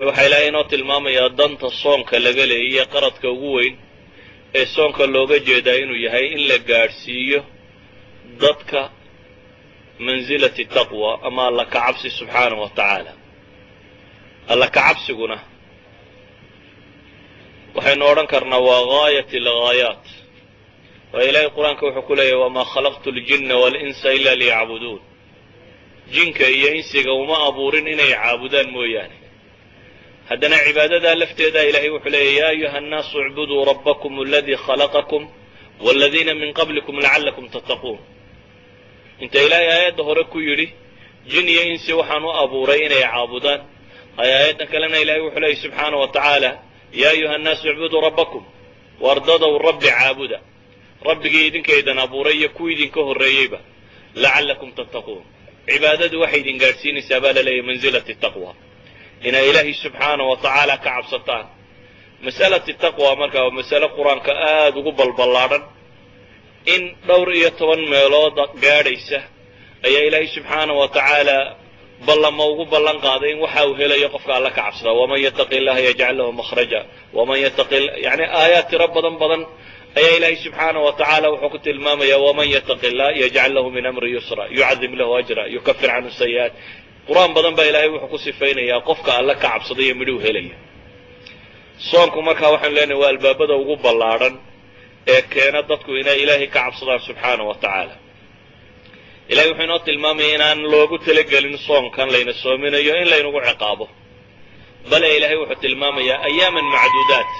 Waxaa Ilaahay inoo tilmaamayaa danta soonka laga leeyay, qaradka ugu weyn ee soonka looga jeedaa inuu yahay in la gaadhsiiyo dadka mansilati taqwa ama Alla ka cabsi subxaanahu wa tacaala. Alla ka cabsiguna waxaynu odhan karnaa waa gaayat alghaayaat. Waa Ilaahay Qur-aanka wuxuu ku leeyahy: "Wamaa khalaqtu aljinna waalinsa ila liyacbuduun." Jinka iyo insiga uma abuurin inay caabudaan mooyaane. Haddana cibaadadaa lafteeda Ilahay wuxuu leeyahy: "Ya ayuha annaasu icbuduu rabbakum aladii khalaqakum waladiina min qablikum lacallakum tattaquun." Inta Ilaahay aayadda hore ku yidhi jin iyo insi waxaan u abuuray inay caabudaan, ay aayaddan kalena Ilahay wuxuu leeyay subxaana wa tacaala: "Ya ayuha annaasu icbuduu rabbakum." Wardadow, Rabbi caabuda, Rabbigii idinkaydan abuuray iyo kuwii idinka horreeyeyba, lacallakum tattaquun. Cibaadadu waxay idin gaadhsiinaysaa baa la leeyahy mansilati taqwa, inay Ilaahay subxaana wa tacaala ka cabsataan. Masalati taqwa marka waa masale Qur-aanka aada ugu balballaadhan. In dhowr iyo toban meelood gaadhaysa ayaa Ilaahay subxaana wa tacaala ballama ugu ballan qaaday in waxa uu helayo qofka Alla ka cabsadaa. "Waman yataqi illaha yajcal lahu makhraja waman yataqi", yani aayaad tiro badan badan ayaa Ilaahay subxaana wa tacaala wuxuu ku tilmaamaya: "Waman yataqi illah yajcal lahu min amri yusra, yucadim lahu ajra, yukafir canhu sayi'aat." Qur-aan badan baa Ilaahay wuxuu ku sifaynayaa qofka Alla ka cabsaday iyo midhuu helaya. Soonku markaa waxaynu leenahay waa albaabada ugu ballaadhan ee keena dadku inay Ilaahay ka cabsadaan subxaana wa tacaala. Ilahay wuxuu inoo tilmaamaya inaan loogu talagelin soonkan layna soominayo in laynagu ciqaabo, bale Ilaahay wuxuu tilmaamayaa ayaaman macduudaat,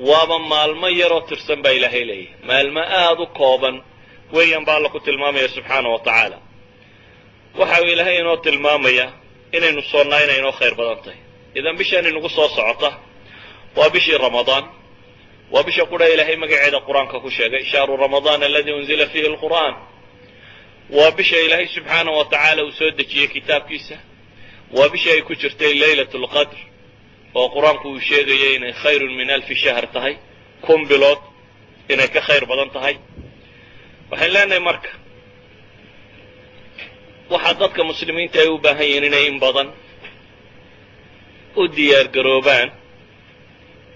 waaba maalmo yaroo tirsan baa Ilaahay leeyahy. Maalmo aada u kooban weeyaan baa Alla ku tilmaamaya subxaana wa tacaala. Waxa uu Ilaahay inoo tilmaamayaa inaynu soonnaa inay inoo khayr badan tahay. Idan bishan inagu soo socota waa bishii Ramadaan, waa bisha qura Ilaahay magaceeda Qur-aanka ku sheegay, shahru Ramadaan aladi unzila fiihi alqur'aan. Waa bisha Ilaahay subxaana wa tacaala uu soo dejiyey kitaabkiisa. Waa bisha ay ku jirtay Leylat lqadr oo Qur-aanku uu sheegayay inay khayrun min alfi shahr tahay, 1000 bilood inay ka khayr badan tahay. Waxaynu leenahay marka waxaa dadka muslimiinta ay u baahan yihiin inay in badan u diyaar garoobaan.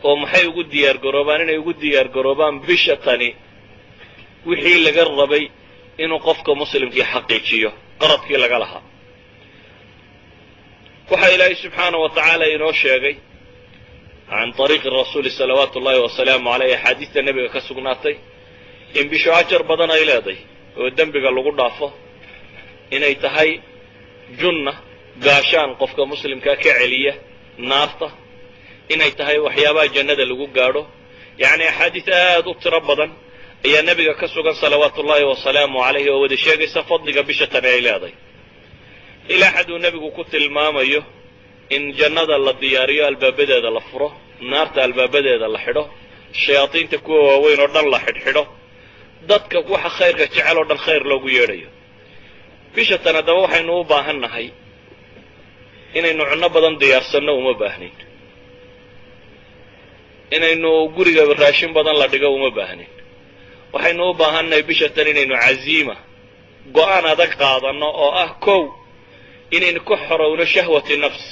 Oo maxay ugu diyaar garoobaan? Inay ugu diyaar garoobaan bisha tani wixii laga rabay inuu qofka muslimkii xaqiijiyo, qaradkii laga lahaa. Waxaa Ilaahay subxaana wa tacaala inoo sheegay can ariiqi rasuuli salawaatu ullahi wasalaamu caleyh, axaadiista nebiga ka sugnaatay, in bisho ajar badan ay leeday oo dembiga lagu dhaafo, inay tahay junna, gaashaan qofka muslimkaa ka celiya naarta, inay tahay waxyaabaha jannada lagu gaadho. Yacni axaadiis aada u tiro badan ayaa nebiga ka sugan salawaatu ullahi wasalaamu calayhi oo wada sheegaysa fadliga bisha tani ay leeday, ilaa xad uu nebigu ku tilmaamayo in jannada la diyaariyo, albaabadeeda la furo, naarta albaabadeeda la xidho, shayaadiinta kuwa waaweyn oo dhan la xidhxidho, dadka waxa khayrka jecel oo dhan khayr loogu yeedhayo. Bisha tan haddaba waxaynu u baahan nahay inaynu cunno badan diyaarsanno uma baahnin, inaynu guriga raashin badan la dhigo uma baahnin. Waxaynu u baahannahay bisha tan inaynu caziima, go-aan adag qaadanno oo ah kow, inaynu ka xorowno shahwati nafs,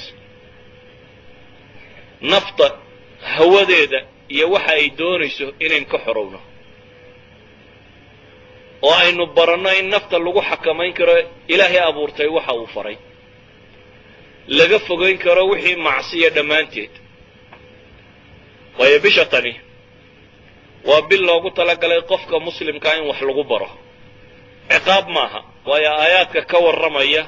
nafta hawadeeda iyo waxa ay doonayso inaynu ka xorowno, oo aynu baranno in nafta lagu xakamayn karo Ilaahay abuurtay waxa uu faray, laga fogayn karo wixii macsiya dhammaanteed. Waayo bisha tani waa bil loogu talagalay qofka muslimkaa in wax lagu baro, ciqaab maaha. Waayo aayaadka ka warramaya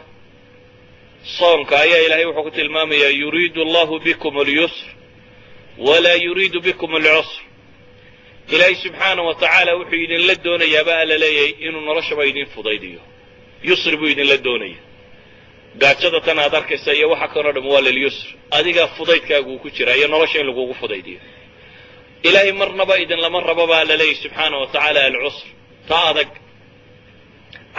soonka ayaa Ilaahay wuxuu ku tilmaamayaa: "Yuriidu allahu bikum alyusr walaa yuriidu bikum alcusr." Ilaahay subxaana wa tacaala wuxuu idinla doonayaaba alla leeyahay inuu noloshaba idin fudaydiyo, yusri buu idinla doonaya. Gaajada tan aad arkaysa iyo waxa kanoo dham waa lilyusr, adiga fudaydkaagu ku jira iyo nolosha in lagugu fudaydiyo. Ilaahay marnaba idinlama rabo baa la leeyahy subxaana wa tacaala alcusr, taa adag.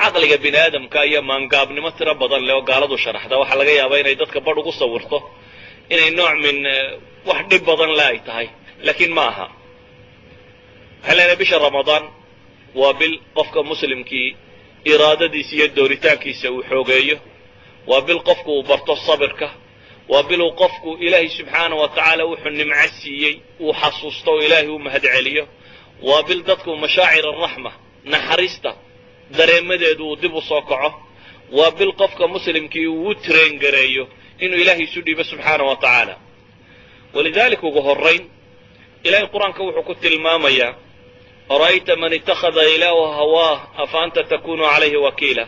Caqliga bini aadamka iyo maangaabnimo tiro badan leh oo gaaladu sharaxda waxaa laga yaabaa inay dadka badh ugu sawirto inay nooc min wax dhib badan le ay tahay, laakiin ma aha. Waxaan leenahay bisha Ramadaan waa bil qofka muslimkii iraadadiisa iyo dooritaankiisa uu xoogeeyo, waa bil qofku uu barto sabirka, Waa biluu qofku Ilaahay subxaana wa tacaala wuxuu nimco siiyey uu xasuusto oo Ilaahay u mahad celiyo. Waa bil dadku mashaacir araxma, naxariista dareemadeedu uu dib u soo kaco. Waa bil qofka muslimkii uu u train-gareeyo inuu Ilaahay isu dhiibo subxaana wa tacaala. Walidalik, ugu horrayn Ilahay Qur-aanka wuxuu ku tilmaamayaa: "أرأيت من اتخذ إلهه هواه أفأنت تكون عليه وكيلا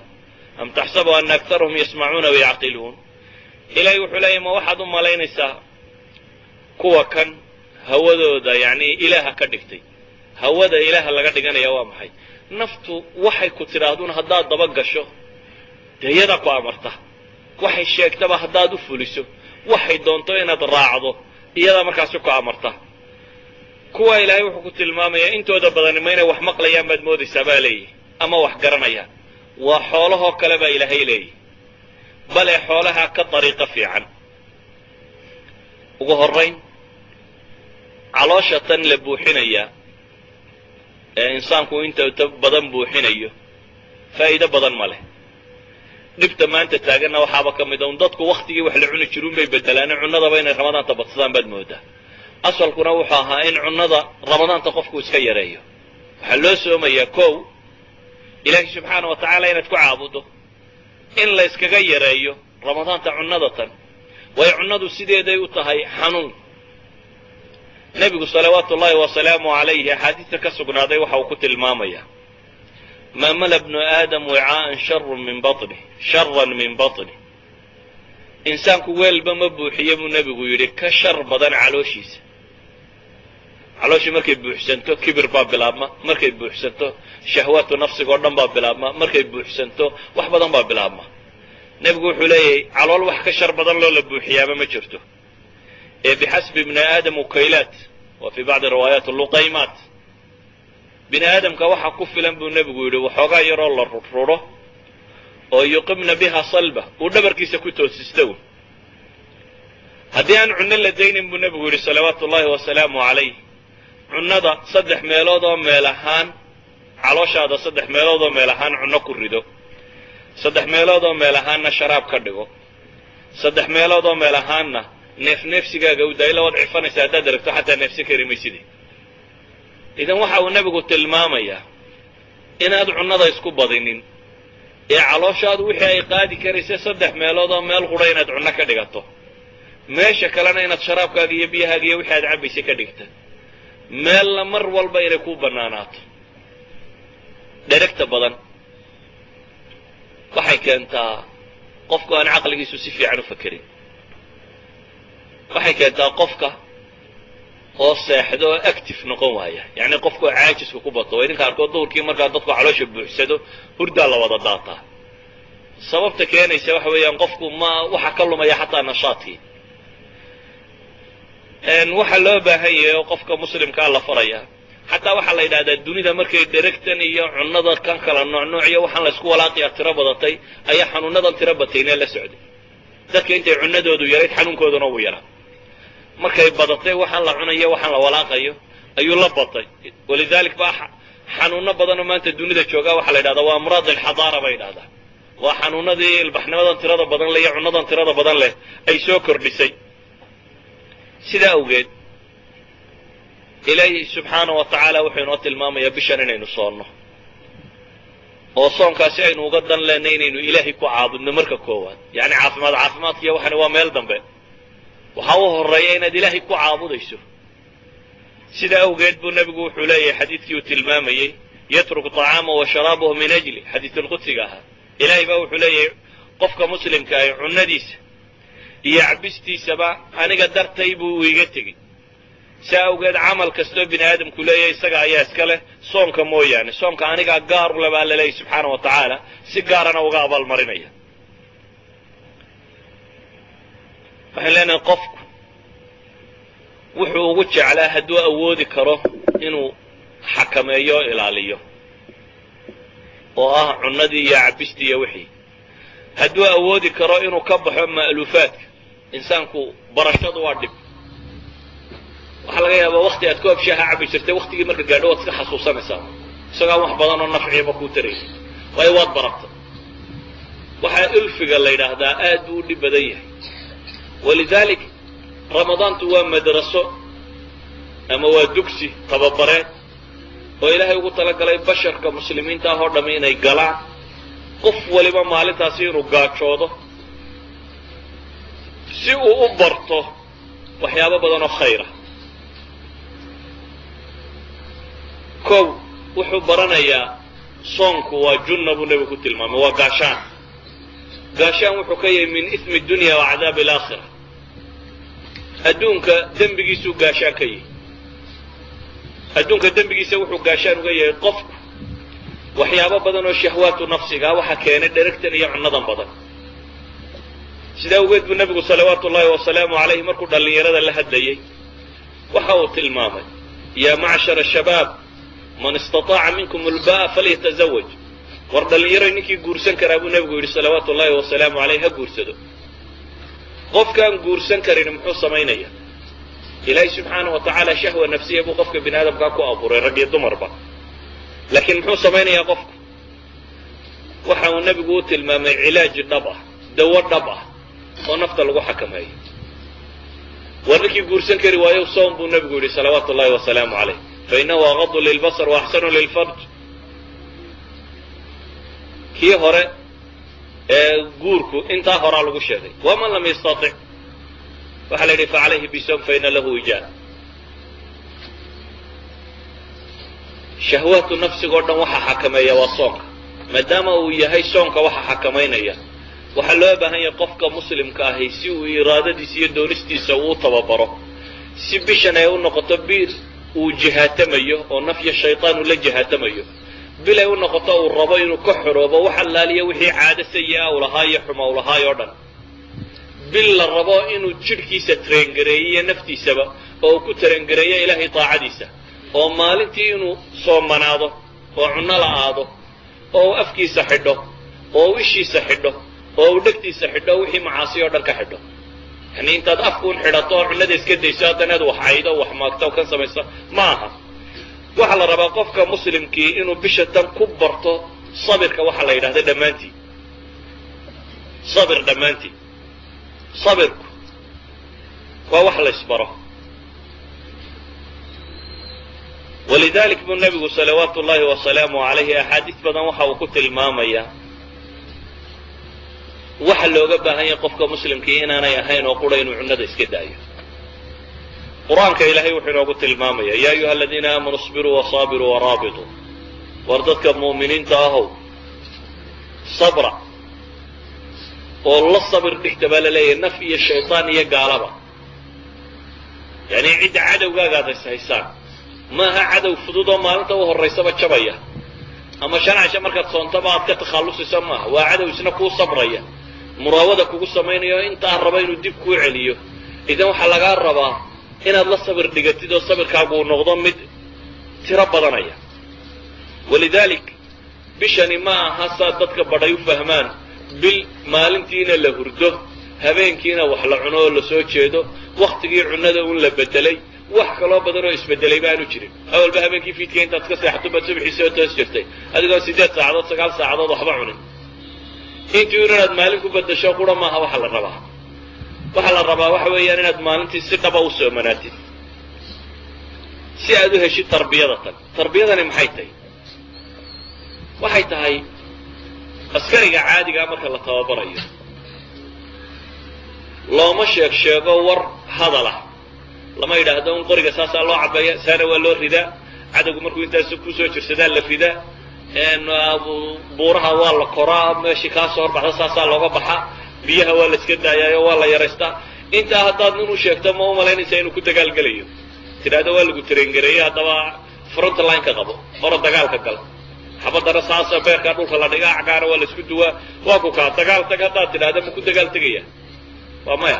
أم تحسب أن أكثرهم يسمعون أو يعقلون". Ilahay wuxuu leeyahy: ma waxaad u malaynaysaa kuwa kan hawadooda yacni Ilaaha ka dhigtay? Hawada Ilaaha laga dhiganaya waa maxay? Naftu waxay ku tidhaahdun haddaad daba gasho, dee iyadaa ku amarta. Waxay sheegtaba haddaad u fuliso, waxay doonto inaad raacdo, iyadaa markaasi ku amarta. Kuwa Ilaahay wuxuu ku tilmaamayaa intooda badani ma inay wax maqlayaan baad moodaysaa, baa leeyihi, ama wax garanayaan? Waa xoolahoo kale, baa Ilaahay leeyihi, bale xoolaha ka dariiqo fiican. Ugu horrayn, caloosha tan la buuxinayaa ee insaanku inta badan buuxinayo faa'iido badan ma leh. Dhibta maanta taaganna waxaaba ka mid a un dadku waktigii wax la cuni jiruun bay bedelaane, cunnadaba inay Ramadaanta badsadaan baad moodaa. Asalkuna wuxuu ahaa in cunnada Ramadaanta qofku iska yareeyo. Waxaa loo soomayaa, kow, Ilaahay subxaana wa tacaala inaad ku caabudo. In la yskaga yareeyo Ramadaanta cunnada tan, waayo cunnadu sideeday u tahay xanuun. Nebigu salawaatu ullahi wasalaamu calayhi axaadiista ka sugnaaday waxa uu ku tilmaamayaa: "ما ملأ ابن آدم وعاء شر من بطنه، شرا من بطنه". Insaanku weelba ma buuxiye, buu Nebigu yidhi, ka shar badan calooshiisa. Calooshii markay buuxsanto, kibir baa bilaabma. Markay buuxsanto, shahwaatu nafsiga oo dhan baa bilaabma. Markay buuxsanto, wax badan baa bilaabma. Nebigu wuxuu leeyahay: calool wax ka shar badan loo la buuxiyaaba ma jirto. Ee بحسب ابن آدم أكيلات وفي بعض الروايات لقيمات. Bini aadamka waxaa ku filan, buu Nebigu yidhi, waxoogaa yaroo la rururo oo يقمن بها صلبه, uu dhabarkiisa ku toosisto. Haddii aan cunno la daynin, buu Nebigu yidhi salawaatu ullahi wasalaamu calayh, cunnada saddex meelood oo meel ahaan, calooshaada saddex meelood oo meel ahaan cunno ku rido, saddex meelood oo meel ahaanna sharaab ka dhigo, saddex meelood oo meel ahaanna neef neefsigaaga u daa. Illa waad cifanaysa haddaad aragto, xataa neefsi kari maysidi. Idan waxa uu Nebigu tilmaamayaa inaad cunnada isku badinin ee calooshaadu wixii ay qaadi karaysa saddex meelood oo meel qura inaad cunno ka dhigato, meesha kalena inaad sharaabkaaga iyo biyahaaga iyo wixii aad cabbaysay ka dhigta, meelna mar walba inay kuu bannaanaato. Dheregta badan waxay keentaa qofku aan caqligiisu si fiican u fakerin. Waxay keentaa qofka oo seexdo oo active noqon waaya, yacni qofka oo caajisku ku bato. Waa idinka arkood, duhurkii markaa dadku caloosha buuxsado, hurdaa la wada daataa. Sababta keenaysa waxa weeyaan qofku ma waxa ka lumaya xataa nashaadkii. Waxaa loo baahan yahay oo qofka muslimkaa la faraya, xataa waxaa la yidhahdaa dunida markay dheregtan iyo cunnada kan kala nooc nooc iyo waxaan la isku walaaqiya tiro badatay, ayaa xanuunadan tiro batayna la socday. Dadka intay cunadoodu yarayd, xanuunkooduna wuu yaraa. Markay badatay waxaan la cunayo, waxaan la walaaqayo, ayuu la batay. ولذلك baa xanuuno badanoo maanta dunida jooga waxaa la yidhahdaa waa أمراض الحضارة bay yidhahdaa. Waa xanuunadii ilbaxnimadan tirada badan leh iyo cunnadan tirada badan leh ay soo kordhisay. Sidaa awgeed, Ilaahi subxaana wa tacaala wuxuu inoo tilmaamayaa bishan inaynu soonno, oo soonkaasi aynu uga dan leenay inaynu Ilaahay ku caabudno marka koowaad. Yacni caafimaad, caafimaadkiiyo waxani waa meel dambe. Waxaa u horreeya inaad Ilaahay ku caabudayso. Sidaa awgeed buu Nebigu wuxuu leeyahay xadiidkii uu tilmaamayey: "يترك طعامه وشرابه من أجلي", xadiisulqudsiga ahaa. Ilaahay baa wuxuu leeyahay: qofka muslimka ahi cunnadiisa iyo cabistiisaba aniga dartay buu iga tegey. Saa awgeed, camal kastoo bini aadamku leeyahay isaga ayaa iska leh, soonka mooyaane. Soonka anigaa gaar u le, baa la leeyahy subxaana wa tacaala, si gaarana uga abaalmarinaya. Waxaan leenahay, qofku wuxuu ugu jeclaa hadduu awoodi karo inuu xakameeyo o ilaaliyo, oo ah cunnadii iyo cabistii iyo wixii, hadduu awoodi karo inuu ka baxo ma'luufaadka. Insaanku barashadu waa dhib. Waxaa laga yaabaa wakti aad koob shaaha cabbi jirtay, waktigii marka gaadho waad iska xasuusanaysaa, isagaan wax badan oo nafciiba kuu taraysa, waayo waad baratay. Waxaa ulfiga la yidhaahdaa aad buu u dhib badan yahay. Walidaalik ramadaantu waa madraso ama waa dugsi tababareed oo Ilaahay ugu talagalay basharka muslimiinta ah oo dhammi inay galaan, qof waliba maalintaasi inuu gaajoodo si uu u barto waxyaabo badan oo khayra. Kow, wuxuu baranayaa soonku waa junna buu nebigu ku tilmaamay, waa gaashaan. Gaashaan wuxuu ka yahay min ismi dunya wa cadaabi alaakhira, adduunka dembigiisuu gaashaan ka yahay. Adduunka dembigiisa wuxuu gaashaan uga yahay qofku waxyaabo badan oo shahwaatu nafsigaa waxa keenay dheragtan iyo cunnadan badan. Sidaa awgeed buu nebigu salawaatu ullahi wasalaamu calayhi markuu dhallinyarada la hadlayey waxa uu tilmaamay, yaa macshara shabaab man istataaca minkum ulba'a falyatazawaj. War dhallinyaroy, ninkii guursan karaa buu nebigu yidhi salawaatu ullahi wasalaamu caleyh ha guursado. Qofkaan guursan karin muxuu samaynaya? Ilaahay subxaana wa tacaala shahwa nafsiya buu qofka bini aadamkaa ku abuuray, rag iyo dumarba. Laakiin muxuu samaynayaa qofku? Waxa uu nebigu u tilmaamay cilaaj dhab ah, dawo dhab ah oo nafta lagu xakameeyo. War ninkii guursan kari waayo soom buu nebigu yidhi salawaatu ullahi wasalaamu calayh, fa innahu aqadu lilbasar wa axsanu lilfarj. Kii hore ee guurku intaa horaa lagu sheegay. Waman lam yastatic, waxaa la yidhi fa calayhi bisawm fa ina lahu wijaa. Shahwaatu nafsiga o dhan waxa xakameeya waa soonka. Maadaama uu yahay soonka waxa xakamaynaya, waxaa loo baahan yahay qofka muslimka ahi si uu iraadadiisa iyo doonistiisa uu tababaro, si bishan ay u noqoto bil uu jihaatamayo oo nafya shaytaan uu la jihaatamayo, bil ay u noqoto uu rabo inuu ka xoroobo wax allaaliya wixii caado sayi-a u lahaa iyo xuma u lahaay oo dhan, bil la rabo inuu jidhkiisa tarengareeyo iyo naftiisaba oo uu ku tarengareeyo Ilaahay taacadiisa, oo maalintii inuu soomanaado oo cunno la'aado oo uu afkiisa xidho oo uu ishiisa xidho oo uu dhegtiisa xidho, wixii macaasi oo dhan ka xidho. Yani intaad afkuun xidhato oo cunnada iska dayso haddana aad wax caydo, wax maagto, kan samayso ma aha. Waxaa la rabaa qofka muslimkii inuu bisha tan ku barto sabirka. Waxaa la yidhahda dhammaantii sabir, dhammaantii sabirku waa wax la ysbaro. Walidalik buu nebigu salawaatu ullahi wasalaamu calayhi axaadiis badan waxa uu ku tilmaamayaa waxa looga baahan yahay qofka muslimkii inaanay ahayn oo qura inuu cunnada iska daayo. Qur-aanka Ilaahay wuxuu inoogu tilmaamaya, ya ayuha aladiina aamanuu isbiruu wasaabiruu waraabituu. War dadka mu'miniinta ahow, sabra oo la sabir dhigta baa la leeyahay naf iyo shaytaan iyo gaalaba. Yani cidda cadowgaagaad is haysaan maaha cadow fudud oo maalinta u horraysaba jabaya ama shan casho markaad soontaba aad ka takhallusayso maaha. Waa cadow isna kuu sabraya, muraawada kugu samaynayo, intaa raba inuu dib kuu celiyo. Idan waxaa lagaa rabaa inaad la sabir dhigatid oo sabirkaagu uu noqdo mid tiro badanaya. Walidaalik bishani ma aha saad dadka badhay u fahmaan bil maalintiina la hurdo, habeenkiina wax la cuno oo lasoo jeedo, waktigii cunnada un la bedelay, wax kaloo badan oo isbedelay baanu jirin. Awalba habeenkii fiidka intaad ka seexato baad subaxii soo toos jirtay adigoo 8 saacadood 9 saacadood waxba cunin. Intii un inaad maalin ku bedasho qura maaha waxa la rabaa. Waxaa la rabaa waxa weeyaan inaad maalintii si dhaba u soomanaatid si aad u heshid tarbiyada tan. Tarbiyadani maxay tahay? Waxay tahay askariga caadigaa marka la tababarayo looma sheeg sheego war hadalah, lama yidhaahdo un qoriga saasaa loo cabeeya, saana waa loo ridaa, cadowgu markuu intaas kusoo jirsadaa la ridaa, buuraha waa la koraa, meeshii kaa soo horbaxda saasaa looga baxaa, biyaha waa la iska daayaayo waa la yaraystaa. Intaa haddaad nin u sheegto ma u malaynaysaa inuu ku dagaalgelayo? Tidhaahdo waa lagu tarengareeyey, haddaba front line-ka qabo, hora dagaalka gal, xabadana saasa beerkaa dhulka la dhigaa, cagaana waa la isku duwaa, waa ku kaa dagaal tag haddaad tidhaahdo ma ku dagaal tegaya? Waa maya.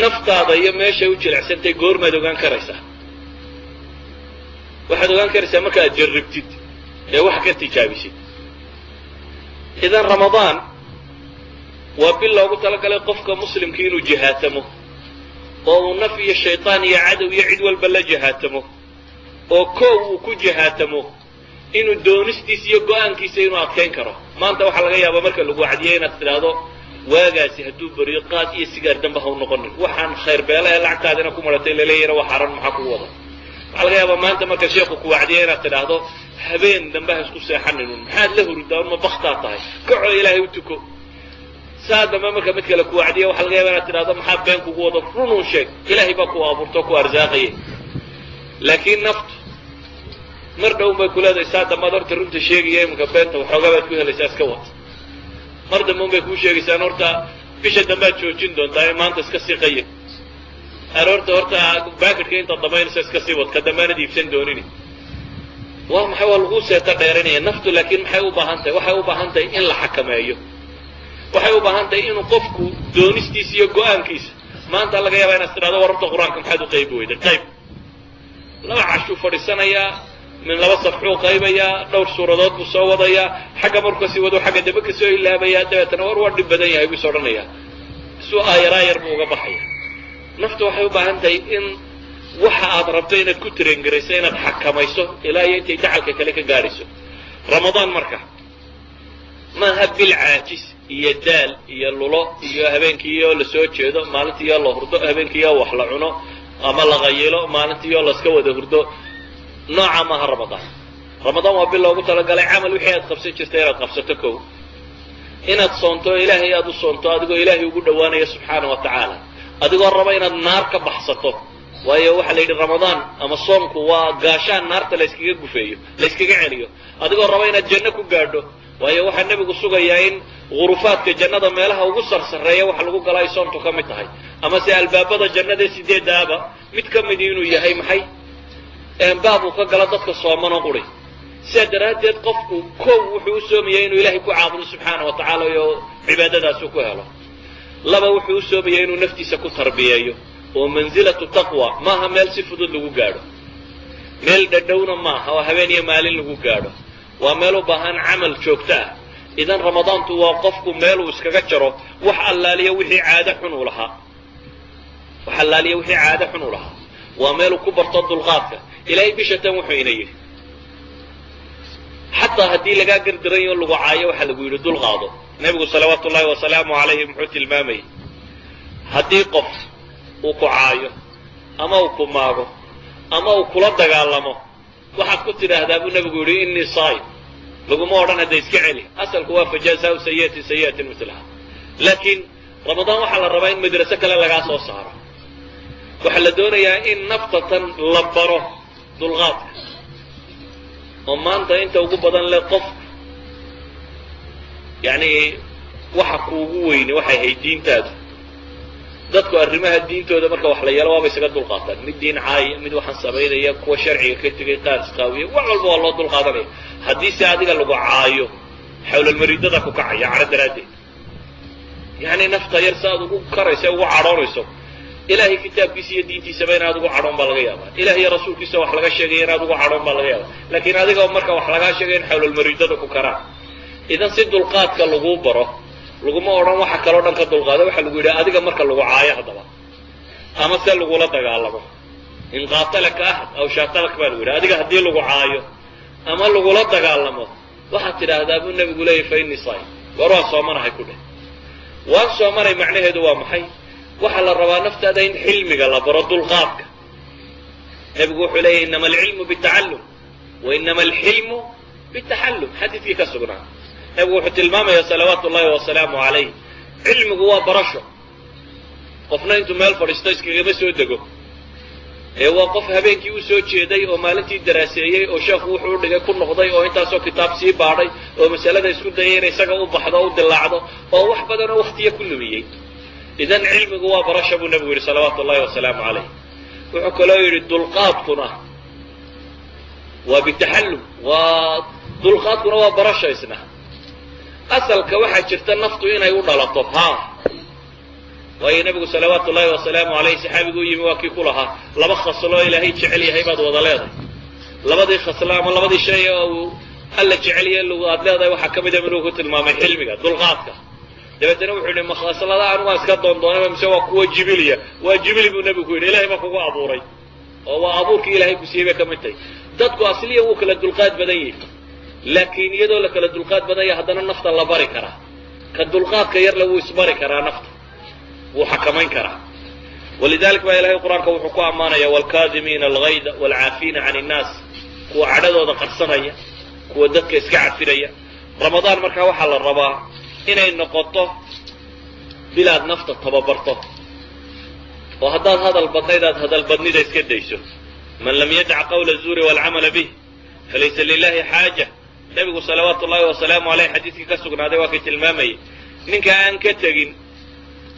Naftaada iyo meeshay u jilicsantay goormaad ogaan karaysaa? Waxaad ogaan karaysaa markaad jarribtid ee wax ka tijaabisid. Idan ramadaan waa bil loogu talagalay qofka muslimka inuu jihaatamo oo uu naf iyo shaytaan iyo cadow iyo cid walba la jihaatamo, oo koow uu ku jihaatamo inuu doonistiisa iyo go-aankiisa inuu adkayn karo. Maanta waxaa laga yaabaa marka lagu wacdiyey inaad tidhaahdo Waagaasi hadduu beriyo, qaad iyo sigaar dambe ha u noqonin. Waxaan khayr beela ee lacagtaadina ku maratay laleeyahina waa xaaraan. Maxaa kugu wada? Waxaa laga yaabaa maanta marka sheekhu ku wacdiya inaad tidhaahdo, habeen dambe ha isku seexanin. Maxaad la hurdaa? Ma baktaa tahay? Kacoo Ilaahay u tuko. Saa dambe marka mid kale ku wacdiya, waxaa laga yaaba inaad tidhahdo, maxaa been kugu wado? Runun sheeg, Ilaahay baa ku abuurto, ku arsaaqaya. Laakiin naftu mar dhown bay ku leedahay, saa dambaad horta runta sheegaya, iminka beenta waxoogaa baad ku helaysaa, iska wad. Mar dambe un bay kuu sheegaysaan, horta bisha dambaad joojin doontaa ee maanta iska sii qayib. Aroorta horta baakidhka intaad damaynayso iska sii wad, ka dambaanad iibsan doonini. Waa maxay? Waa laguu seeto dheeranaya naftu. Laakiin maxay u baahan tahay? Waxay u baahan tahay in la xakameeyo. Waxay u baahan tahay inuu qofku doonistiisa iyo go-aankiisa. Maanta laga yaaba inaad tidhahdo, war horta Qur-aanka maxaad u qaybi weyday? Qayb 2 cashuu fadhiisanayaa, min 2 safxuu qaybayaa, dhowr suuradood buu soo wadayaa. Xagga markuu kasii wado, xagga dambe kasoo ilaabayaa. Dabeetana, war waa dhib badan yahay buu is odhanayaa, suu aayar aayar buu uga baxaya. Naftu waxay u baahan tahay in waxa aad rabto inaad ku train-garayso, inaad xakamayso ilaa iyo intay dacalka kale ka gaadhayso. Ramadaan marka maaha bil caajis iyo daal iyo lulo iyo habeenkiiyo lasoo jeedo, maalintiiyo la hurdo, habeenkiiyo wax la cuno ama la qayilo, maalintiiyo laska wada hurdo. Nooca maaha Ramadaan. Ramadaan waa bil loogu talagalay camal wixii aad qabsan jirtay inaad qabsato. Kow, inaad soonto, Ilaahay aad u soonto, adigoo Ilaahay ugu dhowaanaya subxaana wa tacaala, adigoo raba inaad naar ka baxsato. Waayo, waxaa la yidhi Ramadaan ama soonku waa gaashaan naarta la yskaga gufeeyo, la yskaga celiyo. Adigoo raba inaad janno ku gaadho. Waayo, waxaa Nebigu sugayaa in ghurufaadka jannada, meelaha ugu sarsarreeya waxa lagu galo, ay soontu ka mid tahay, ama se albaabada jannada sideedaaba mid ka midi inuu yahay maxay? Baab uu ka galo dadka soomanoo quri. Sidaa daraaddeed qofku kow wuxuu u soomaya inuu Ilaahay ku caabudo subxaana wa tacaala oo cibaadadaasu ku helo. Laba, wuxuu u soomaya inuu naftiisa ku tarbiyeeyo. Oo mansilatu taqwa maaha meel si fudud lagu gaadho, meel dhadhowna maaha oo habeen iyo maalin lagu gaadho. Waa meel u baahan camal joogto ah. Idan Ramadaantu waa qofku meeluu iskaga jaro wax allaaliya wixii caado xun uu lahaa, wax allaaliya wixii caado xun uu lahaa. Waa meeluu ku barto dulqaadka. Ilaahay bisha tan wuxuu ina yidhi, xataa haddii lagaa gardaranyo, lagu caayo, waxaa lagu yidhi dulqaado. Nebigu salawaatu ullahi wasalaamu calayhi muxuu tilmaamayay? Haddii qof uu ku caayo ama uu ku maago ama uu kula dagaalamo, waxaad ku tidhaahdaa buu nebigu yidhi, innii saa'im. Laguma odhan hadda iska celi. Asalku waa fajazaau sayi'atin sayi'atin mislaha. Laakiin Ramadaan waxaa la rabaa in madraso kale lagaa soo saaro. Waxaa la doonayaa in naftatan la baro dulqaadka, oo maanta inta ugu badan le qof, yacni, waxa kuugu weyne waxay ahayd diintaadu. Dadku arrimaha diintooda marka wax la yeelo waaba isaga dulqaataan. Mid diin caaya, mid waxaan samaynaya, kuwa sharciga ka tegay, qaar isqaawiya, wax walba waa loo dulqaadanaya. Haddii se adiga lagu caayo, xawlalmariidada ku kacaya cadho daraaddeed. Yacni nafta yar si aad ugu karayso, ugu cadhoonayso, Ilaahay kitaabkiisa iyo diintiisaba inaad ugu cadhoon baa laga yaabaa. Ilaah iyo rasuulkiisa wax laga sheegaya inaad ugu cadhoon baa laga yaabaa. Laakiin adiga marka wax lagaa sheegay in xawlalmariidada ku karaan. Idan si dulqaadka laguu baro, laguma odhan waxa kaloo dhan ka dulqaado. Waxaa lagu yidhi, adiga marka lagu caayo haddaba ama se lagula dagaalamo, in qaatalaka axad aw shaatalak baa lagu yidhi, adiga haddii lagu caayo ama lagula dagaalamo, waxaad tidhaahdaa buu nebigu leeyay, fa innii saa'im. War waan soomanahay ku dheh. Waan soomanay macnaheedu waa maxay? Waxaa la rabaa naftaada in xilmiga la baro, dulqaadka. Nebigu wuxuu leeyahy, innama alcilmu bitacallum wa inama alxilmu bitaxallum. Xadiidkii ka sugnaa, nebigu wuxuu tilmaamaya salawaatu ullahi wasalaamu calayh, cilmigu waa barasho. Qofna intuu meel fadhiisto iskagama soo dego, ee waa qof habeenkii u soo jeeday oo maalintii daraaseeyey oo sheekhu wuxuu u dhigay ku noqday oo intaasoo kitaab sii baadhay oo masalada isku dayay in isaga u baxdo o u dilaacdo oo wax badan oo waktiya ku lumiyey. Idan cilmigu waa barasha buu nebigu yidhi salawaatu ullahi wasalaamu calayh. Wuxuu kaloo yidhi, dulqaadkuna waa bitaxallum, waa dulqaadkuna waa barasha isna. Asalka waxaa jirta naftu inay u dhalato, ha. Waayo, nebigu salawaatu ullahi wasalaamu calayh saxaabigu u yimi, waa kii ku lahaa, laba khasloo Ilaahay jecel yahay baad wada leedahay. Labadii khaslo ama labadii shay oo uu Alla jecel yahay aad leedahay waxaa ka mid a inuu ku tilmaamay xilmiga, dulqaadka. Dabeetana wuxuu yidhi, ma khaslada anigu waan iska doondoonaba mise waa kuwa jibiliya? Waa jibili buu nebigu ku yidhi, Ilahay baa kugu abuuray oo waa abuurkii Ilahay ku siiyey bay ka mid tahay. Dadku asliyan wuu kala dulqaad badan yihi, laakiin iyadoo la kala dulqaad badan yahay haddana nafta la bari karaa. Ka dulqaadka yarle wuu isbari karaa nafta, wuu xakamayn karaa. Walidalik baa ilahay qur-aanka wuxuu ku ammaanaya waalkaadimiina algayda waalcaafiina can innaas, kuwa cadhadooda qarsanaya, kuwa dadka iska cafinaya. Ramadaan markaa waxaa la rabaa inay noqoto bilaad nafta tababarto, oo haddaad hadal badnayd aad hadalbadnida iska dayso. Man lam yadac qawla zuuri waalcamala bih falaysa lilahi xaaja. Nebigu salawaatu ullahi wasalaamu aleyh xadiidkii ka sugnaaday waa kay tilmaamayay, ninka aan ka tegin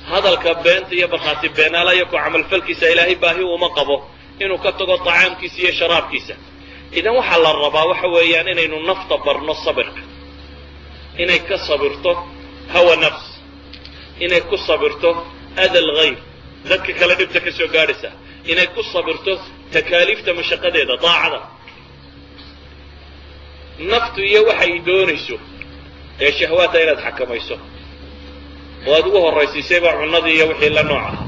hadalka beenta iyo markhaati beenaala iyo ku camalfalkiisa, ilaahay baahi uma qabo inuu ka tago tacaamkiisa iyo sharaabkiisa. Idan waxaa la rabaa waxa weeyaan inaynu nafta barno sabirka, inay ka sabirto hawa nafs, inay ku sabirto ada alghayr, dadka kale dhibta ka soo gaadhaysa, inay ku sabirto takaaliifta mashaqadeeda, daacada naftu iyo waxay doonayso ee shahwaata inaad xakamayso oo aad ugu horraysiisayba cunnadii iyo wixii la nooc aha.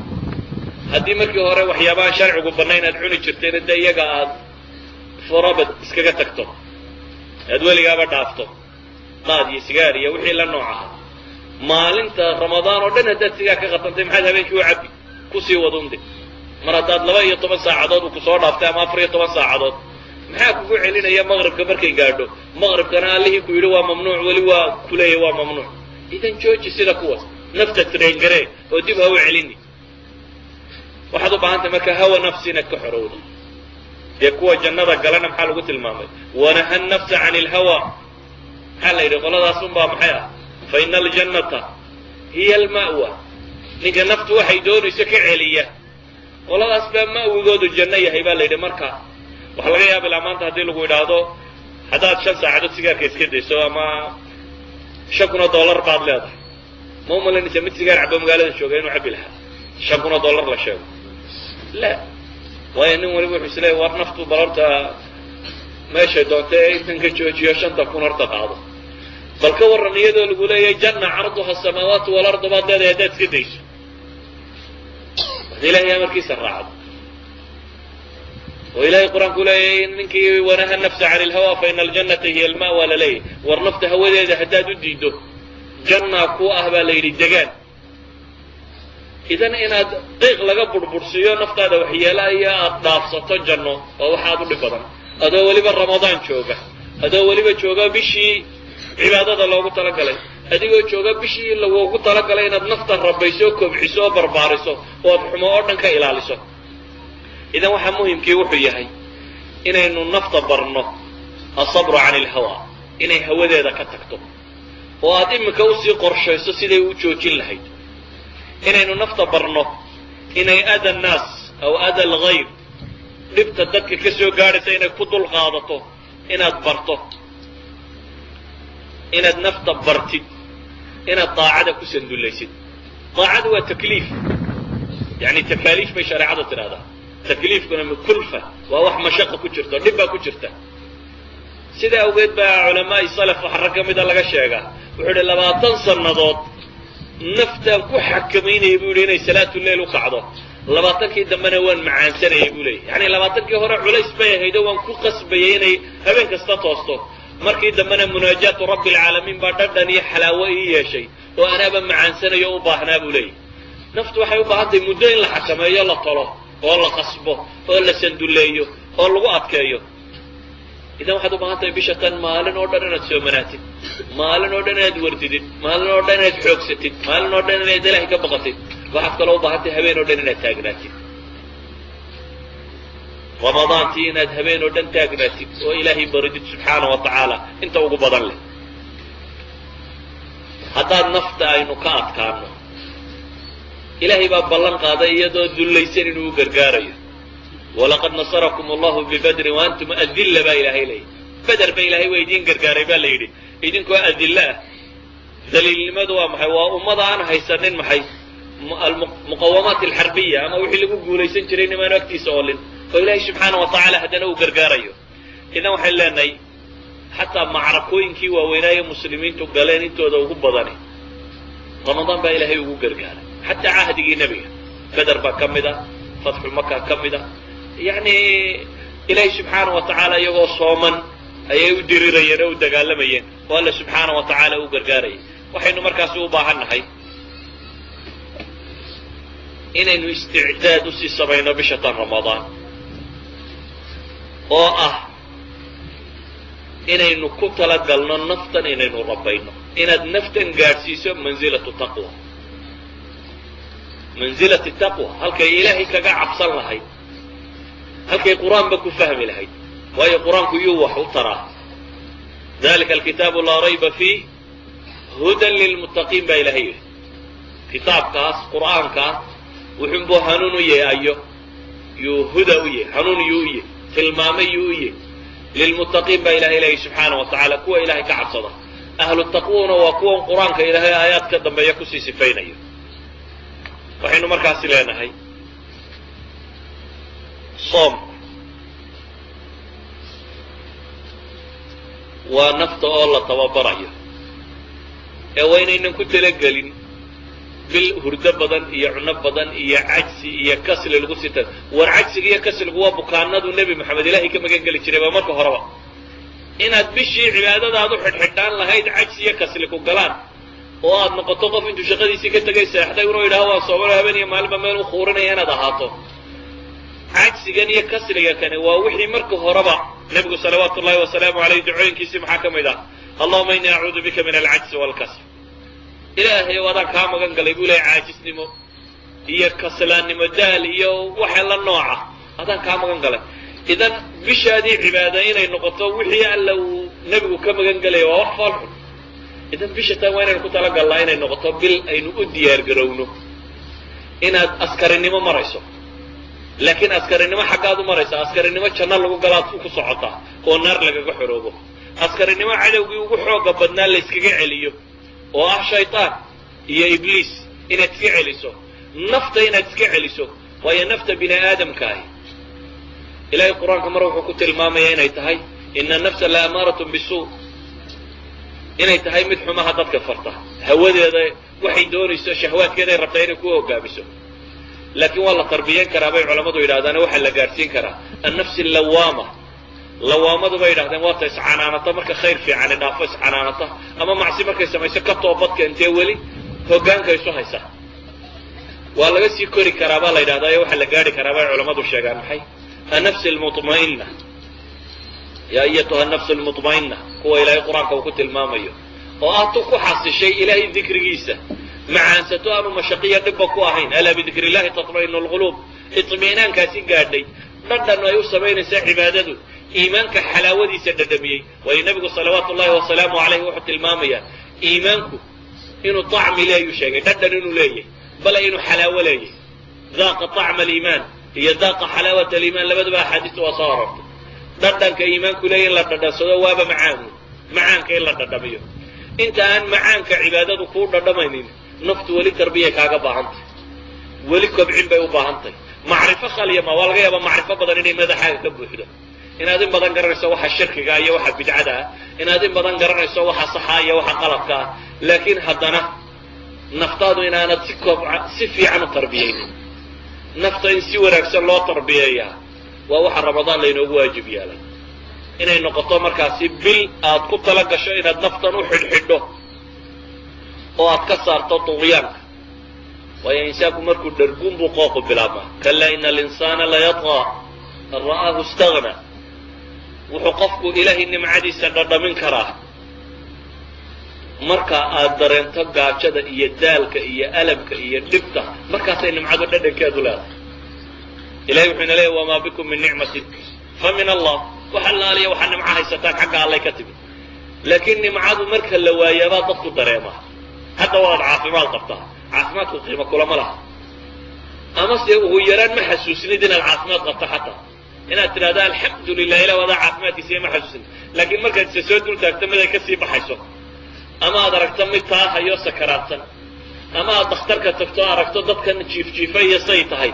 Haddii markii hore waxyaabahaan sharcigu bannayn aad cuni jirtayna, dee iyaga aad forabad iskaga tagto, aad weligaaba dhaafto qaad iyo sigaar iyo wixii la nooc ahaa. Maalinta Ramadaan oo dhan haddaad sigaar ka qatantay, maxaad habeenkii u cabbi? Kusii wadunde. Mar haddaad 12 saacadood uu kusoo dhaaftay ama 14 saacadood, maxaa kugu celinaya maqribka markay gaadho? Maqribkana allihii ku yidhi waa mamnuuc, weli waa kuleeya waa mamnuuc. Idan jooji sida kuwaas, nafta traingaree oo dib ha u celini. Waxaad u baahantahy marka hawa nafsi inaad ka xorowdo. Dee kuwa jannada galana maxaa lagu tilmaamay? Wanaha nafsa can ilhawa. Maxaa la yidhi? Qoladaas unbaa maxay ah? Fa ina aljannata hiya alma'wa. Ninka naftu waxay doonayso ka celiya, qoladaas baa ma'wigoodu janno yahay baa la yidhi. Marka waxaa laga yaaba ilaa maanta haddii lagu idhaahdo haddaad 5 saacadood sigaarka iska dayso ama $5,000 baad leedahay, ma umalanaysa mid sigaar cabo magaalada jooga inuu cabbi lahaa $5,000 la sheego? La, waayo nin waliba wuxuu isleeyahy war naftu bal horta meeshay doonta ee intan ka joojiyo, 5-ta kun horta qaado. Bal ka warran iyadoo lagu leeyahay janna carduha asamaawaatu walardu baad leedahay haddaad iska dayso, ad ilahay amarkiisa raacdo, oo ilahay qur-aanku leeyahay ninkii wanaha nafsa can ilhawa fa ina aljannata hiya alma'wa la leeyahy. War nafta hawadeeda haddaad u diido, jannaa ku ah baa la yidhi degaan. Idan inaad qiiq laga burbursiiyo naftaada waxyeela iyo aad dhaafsato janno waa wax aad u dhib badan, adoo weliba Ramadaan jooga, adoo weliba jooga bishii cibaadada loogu talagalay, adigoo jooga bishii lagugu talagalay inaad nafta rabayso, kobciso oo barbaariso oo aad xumo oo dhan ka ilaaliso. Idan waxaa muhimkii wuxuu yahay inaynu nafta barno asabru can ilhawa, inay hawadeeda ka tagto oo aad iminka usii qorshayso siday u joojin lahayd. Inaynu nafta barno inay ada annaas aw ada alghayr, dhibta dadka ka soo gaadhaysa, inay ku dul qaadato inaad barto. Inaad nafta bartid inaad daacada ku sandullaysid. Daacadu waa takliif, yani takaaliif bay shareecadu tidhahdaa. Takliifkuna kulfa waa wax mashaqa ku jirto, dhib baa ku jirta. Sida awgeed baa culamaai salaf waxa rag ka mida laga sheegaa wuxuu idhi 20 sannadood naftaan ku xakamaynayay buu yidhi inay salaatu leil u kacdo, 20-kii dambena waan macaansanayay buu leeyay. Yani 20-kii hore culays bay ahayd oo waan ku qasbayay inay habeen kasta toosto, markii dambena munaajaatu rabbi alcaalamiin baa dhadhan iyo xalaawo ii yeeshay oo anaaba macaansanayo u baahnaa buu leeyay. Naftu waxay u baahan tahay muddo in la xakameeyo, la tolo oo la qasbo oo la sandulleeyo oo lagu adkeeyo. Idan waxaad u baahan tahay bisha tan maalin oo dhan inaad soomanaatid, maalin oo dhan inaad wardidid, maalin oo dhan inaad xoogsatid, maalin oo dhan inaad Ilaahay ka baqatid. Waxaad kaloo u baahan tahay habeen oo dhan inaad taagnaatid, Ramadaantii inaad habeen oo dhan taagnaatid oo Ilaahay baridid subxaana wa tacaala inta ugu badan leh. Haddaad nafta aynu ka adkaano, Ilaahay baa ballan qaaday iyadoo dullaysan inuu u gargaarayo. Walaqad nasarakum allahu bibadrin wa antum adilla baa Ilaahay leeyahy. Beder ba Ilahay waa idiin gargaaray baa la yidhi idinkoo adilla ah. Daliilnimadu waa maxay? Waa ummada aan haysanin maxay almuqawamaat alxarbiya ama wixii lagu guulaysan jiray nimaanu agtiisa oolin, oo Ilaahay subxaana wa tacaala haddana uu gargaarayo. Idan waxaynu leenahay xataa macrakooyinkii waaweynaaye muslimiintu galeen intooda ugu badani Ramadaan baa Ilaahay ugu gargaaray. Xataa cahdigii nebiga Beder baa ka mid a, fatxu Maka ka mid a. Yacni Ilaahay subxaana wa tacaala iyagoo sooman ayay u dirirayeen oo u dagaalamayeen oo Alla subxaana wa tacaala u gargaarayay. Waxaynu markaasi u baahan nahay inaynu isticdaad usii samayno bisha tan Ramadaan, oo ah inaynu ku talagalno naftan inaynu rabayno, inaad naftan gaadhsiiso mansilatu taqwa, mansilati taqwa, halkay Ilaahay kaga cabsan lahayd, halkay Qur-aanba ku fahmi lahayd. Waayo, Qur-aanku yuu wax u taraa? "Dalika alkitaabu laa rayba fiih hudan lilmuttaqiin" baa Ilahay yidhi. Kitaabkaas Qur'aankaa wuxuunbuu hanuun u yahay, ayo yuu huda u yahay, hanuun yuu u yahay, tilmaamay yuu u yahay. Lilmuttaqiin baa Ilahay leeyay subxaana wa tacaala, kuwa Ilahay ka cabsada. Ahlu taqwuna waa kuwan Qur-aanka Ilaahay aayaad ka dambeeya kusii sifaynayo. Waxaynu markaasi leenahay, soomku waa nafta oo la tababarayo, ee waa inaynan ku talagelin bil hurdo badan iyo cuno badan iyo cajsi iyo kasli lagu sita. War, cajsiga iyo kasligu waa bukaanadu Nebi Maxamed Ilaahay ka magan geli jiray. Ba marka horeba inaad bishii cibaadadaad u xidhxidhaan lahayd cajsi iyo kasli ku galaan, oo aad noqoto qof intuu shaqadiisii ka tegay seexday unuu yidhaha waan soomalo, habeen iyo maalinba meel u khuurinaya inaad ahaato. Cajsigan iyo kasliga kani waa wixii marka horeba Nebigu salawaatu ullahi wasalaamu aleyh ducooyinkiisii maxaa ka mid ah? "Allahuma innii acuudu bika min alcajzi waalkasl." Ilaahay ow, adaan kaa magan galay buu lehay, caajisnimo iyo kaslaannimo, daal iyo waxa la nooca adaan kaa magan galay. Idan bishaadii cibaada inay noqoto wixii Alla uu Nebigu ka magan gelaya waa wax foolxun. Idan bisha tan waa inaynu ku talagalnaa inay noqoto bil aynu u diyaar garowno inaad askarinimo marayso. Laakiin askarinimo xaggaad u maraysa? Askarinimo janno lagu galaad ku socotaa oo naar lagaga xoroobo, askarinimo cadowgii ugu xooga badnaa la yskaga celiyo oo ah shaytaan iyo Ibliis inaad iska celiso, nafta inaad iska celiso. Waayo, nafta bini aadamkaahi Ilahay Qur-aanka mar wuxuu ku tilmaamaya inay tahay "ina nafsa la amaaratun bisuu", inay tahay mid xumaha dadka farta, hawadeeda waxay doonayso, shahwaadkeeday rabtaa inay ku hogaamiso. Laakiin waa la tarbiyan karaa bay culammadu yidhahdaan, waxaa la gaadhsiin karaa annafsi allawaama. Lawaamadu bay yidhahdeen waata iscanaanata marka khayr fiicani dhaafo, iscanaanata ama macsi markay samayso ka toobadka intee weli hoggaanka isu haysa. Waa laga sii kori karaa baa la yidhahdaa, ee waxaa la gaadhi karaa bay culammadu sheegaan maxay? Annafsi almutma'ina, "yaa ayatuha nafsu almutma'ina", kuwa Ilaahay Qur-aanka uu ku tilmaamayo, oo ah tu ku xasishay Ilaahay dikrigiisa, macaansato, aanu mashaqiya dhibba ku ahayn. "Alaa bidikri illahi tatma'inu alquluub". Itmi'naankaasi gaadhay, dhadhan ay u samaynaysaa cibaadadu, iimaanka xalaawadiisa dhadhamiyey. Waayo, Nebigu salawaatu ullahi wasalaamu calayh wuxuu tilmaamayaa iimaanku inuu طacmi leeyuu sheegay, dhadhan inuu leeyahy, bale inuu xalaawo leeyahy. "Daaqa طacma aliimaan" iyo "daaqa xalaawat aliimaan", labadaba axaadiista waa soo arortay. Dhadhanka iimaanku leeyahy in la dhadhansado waaba macaanu, macaanka in la dhadhamiyo. Inta aan macaanka cibaadadu kuu dhadhamaynin, naftu weli tarbiyay kaaga baahantay, weli kobcin bay u baahantahy. Macrifo khaliya ma waa laga yaabaa macrifo badan inay madaxaaga ka buuxdo, inaad in badan garanayso waxa shirkiga iyo waxa bidcada ah, inaad in badan garanayso waxa saxa iyo waxa qaladka ah, laakiin haddana naftaadu inaanad si kobca si fiican u tarbiyaynin. Nafta in si wanaagsan loo tarbiyeeyaa waa waxa Ramadaan laynoogu waajib yeelay, inay noqoto markaasi bil aad ku tala gasho inaad naftan u xidhxidho oo aad ka saarto tuqyaanka. Waayo, insaanku markuu dharguun buu qooqu bilaabmaa. "Kalaa ina alinsaana layatqaa an ra'aahu istagna". Wuxuu qofku Ilaahay nimcadiisa dhadhamin karaa marka aad dareento gaajada iyo daalka iyo alamka iyo dhibta, markaasay nimcadu dhadhankeedu leedahay. Ilahay wuxuu ina leeyahy: "Wamaa bikum min nicmatin fa min Allah". Wax allaaliya waxaa nimco haysataan xagga Allay ka timid. Laakiin nimcadu marka la waayaabaa dadku dareemaa. Hadda waad caafimaad qabtaa, caafimaadku qiimo kulama laha, ama se ugu yaraan ma xasuusnid inaad caafimaad qabto, xataa inaad tidhahdo "Alxamdu lilah, ilah wadaa caafimaadkiisiiya" ma xasuusnid. Laakiin markaad isa soo dul taagto mid ay kasii baxayso, ama aad aragto mid taa hayo sakaraadsan, ama aad dakhtarka tagto, aragto dadkan jiifjiifa iyo say tahay,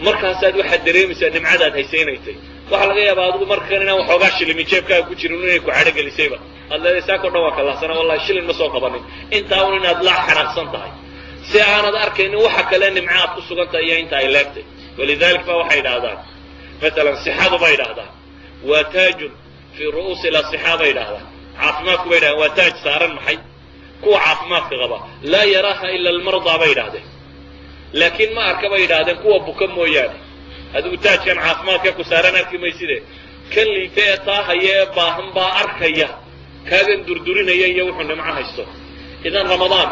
markaasaad waxaad dareemaysaa nimcadaad haysaynaytay. Waxaa laga yaabaa adigu markan inaan waxoogaa shilimi jeebkaaga ku jirin inay ku cadhogelisayba, aad leedahay "Saako dhan waa kalahsana, wallahi shilin ma soo qabanin". Intaa un inaad la xanaaqsan tahay si aanad arkaynin waxa kale nimco aad ku sugan tahay iyo inta ay leegtay. Walidalik ba waxay idhahdaan, masalan, sixadu bay idhahdaan waa taajun fii ru'uusi lasixaa bay idhahdaan. Caafimaadku bay idhahdaan waa taaj saaran maxay? Kuwa caafimaadka qaba laa yaraaha ila almardaa bay yidhaahdeen, laakiin ma arka bay yidhaahdeen kuwa buka mooyaane. Adigu taajkan caafimaadka ku saaran arki mayside, kan liita ee taahaya ee baahan baa arkaya kaagan durdurinaya iyo wuxuu nimco haysto. Idan Ramadaan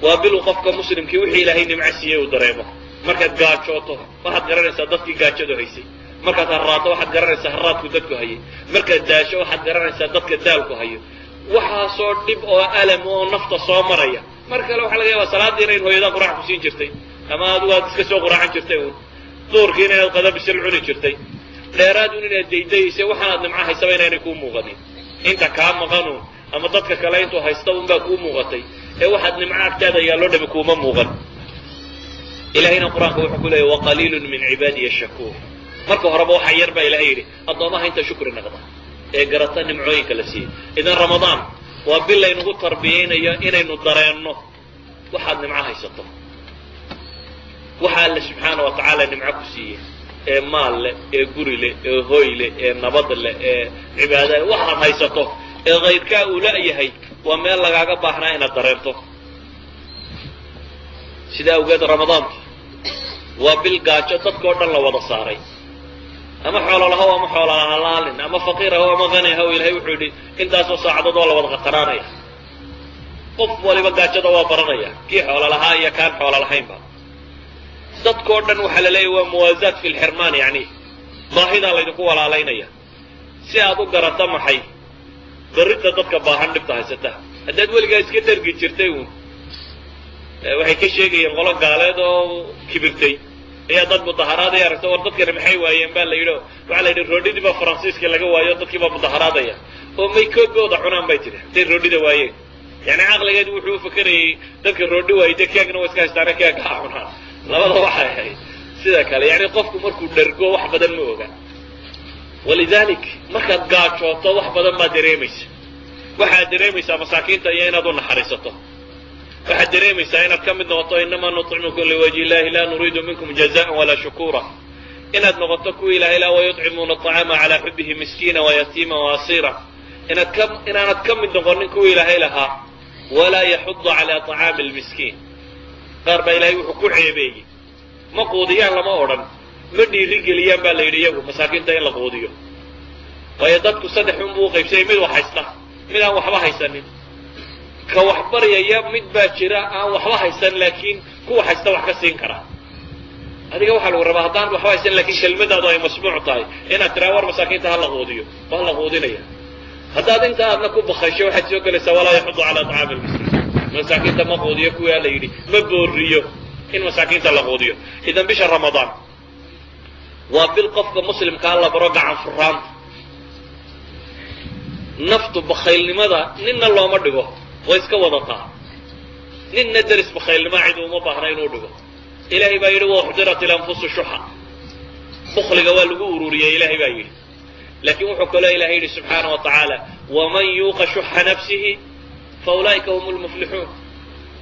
waa bilu qofka muslimkii wixii Ilaahay nimco siiyey uu dareemo. Markaad gaajooto waxaad garanaysaa dadkii gaajadu haysay, markaad harraaddo waxaad garanaysaa harraadku dadku hayay, markaad daasho waxaad garanaysaa dadka daalku hayo. Waxaasoo dhib oo alam oo nafta soo maraya. Mar kale waxaa laga yaabaa salaaddiina in hooyadaa quraac ku siin jirtay, ama adigu aad iska soo quraacan jirtay uun, duhurkiina inaad qada bisil cuni jirtay, dheeraadun inaad daydayaysay, waxaanaad nimco haysaba inaanay kuu muuqanin. Inta kaa maqanuun ama dadka kale intuu haysta unbaa kuu muuqatay, ee waxaad nimco agtaada yaalloo dhami kuuma muuqan. Ilahayna Qur-aanka wuxuu ku leeyay waqaliilun min cibaadiya shakuur. Marka horeba waxaa yar baa Ilahay yidhi addoomaha inta shukri naqda ee garata nimcooyinka la siiyey. Idan Ramadaan waa bil laynagu tarbiyaynayo inaynu dareenno waxaad nimco haysato, waxa Alle subxaana wa tacaala nimco ku siiyey ee maal leh, ee guri leh, ee hoy leh, ee nabad leh, ee cibaada leh, waxaad haysato ee kayrkaa uu la-yahay waa meel lagaaga baahnaa inaad dareento. Sidaa awgeed Ramadaantu waa bil gaajo dadkao dhan la wada saaray, ama xoololahow ama xoololaalin, ama faqiir ahow ama hani ahow. Ilahay wuxuu yidhi intaasoo saacadood waa la wada qatanaanaya, qof waliba gaajada waa baranaya, kii xoolo lahaa iyo kaan xoolo lahaynba. Dadkao dhan waxaa la leeyahy waa muwaazaat fi lxirmaan, yacni baahidaa laydinku walaalaynaya si aad u garato maxay barrinta dadka baahan dhibta haysata. Haddaad weligaa iska dhergi jirtay uun, waxay ka sheegayeen qolo gaaleed oo kibirtay ayaa dad mudaharaadaya aragto. War dadkani maxay waayeen baa la yidhi. Waxaa la yidhi roodhidii baa Faransiiska laga waayo, dadkii baa mudaharaadaya oo may koogooda cunaan bay tidhi hadday roodhida waayeen. Yani caqligeedu wuxuu u fakerayay dadka roodhi waayey dee keegna wa iska haystaana keega ha cunaan. Labada waxay ahayd sida kale, yani qofku markuu dhergo wax badan ma oga. Walidalik markaad gaajooto wax badan baad dareemaysa. Waxaad dareemaysaa masaakiinta iyo inaad u naxariisato, waxaad dareemaysaa inaad ka mid noqoto innamaa nuطcimukum liwajhi illahi laa nuriidu minkum jazaan walaa shukuura, inaad noqoto kuwii Ilahay laa wayuطcimuuna aطacaama calaa xubihi miskiina wayatiima waasiira, inaad ka inaanad ka mid noqonin kuwii Ilaahay lahaa walaa yaxudu calaa طacaami almiskiin. Qaar baa Ilahay wuxuu ku ceebeeyey ma quudiyaan lama odhan, ma dhiiri geliyaan baa la yidhi iyagu masaakiinta in la quudiyo. Waayo dadku saddex unbuu uqaybsayay, mid wax haysta, mid aan waxba haysanin, ka wax baryaya. Mid baa jira aan waxba haysan laakiin kuwa haysta wax ka siin kara. Adiga waxaa lagu rabaa haddaan waxba haysan laakiin kelmadaadu ay masmuuc tahay inaad tiraa war masaakiinta ha la quudiyo, waa la quudinaya. Haddaad inta aadna ku bakaysho waxaad soo gelaysaa walaa yaxudu calaa طacaami lmiskiin, masaakiinta ma quudiyo kuwii la yidhi, ma booriyo in masaakiinta la quudiyo. Idan bisha Ramadaan waa bil qofka muslimkaa la baro gacan furaanta. Naftu bakaylnimada ninna looma dhigo, way iska wadataa. Ninna deris bakaylnima cid uma baahna inuu dhigo. Ilaahay baa yidhi wauxdirat ilanfusu shuxa, bukliga waa lagu ururiyey Ilahay baa yidhi. Laakiin wuxuu kaloo Ilahay yidhi subxaana wa tacaala waman yuuqa shuxa nafsihi fa ulaa'ika hum lmuflixuun.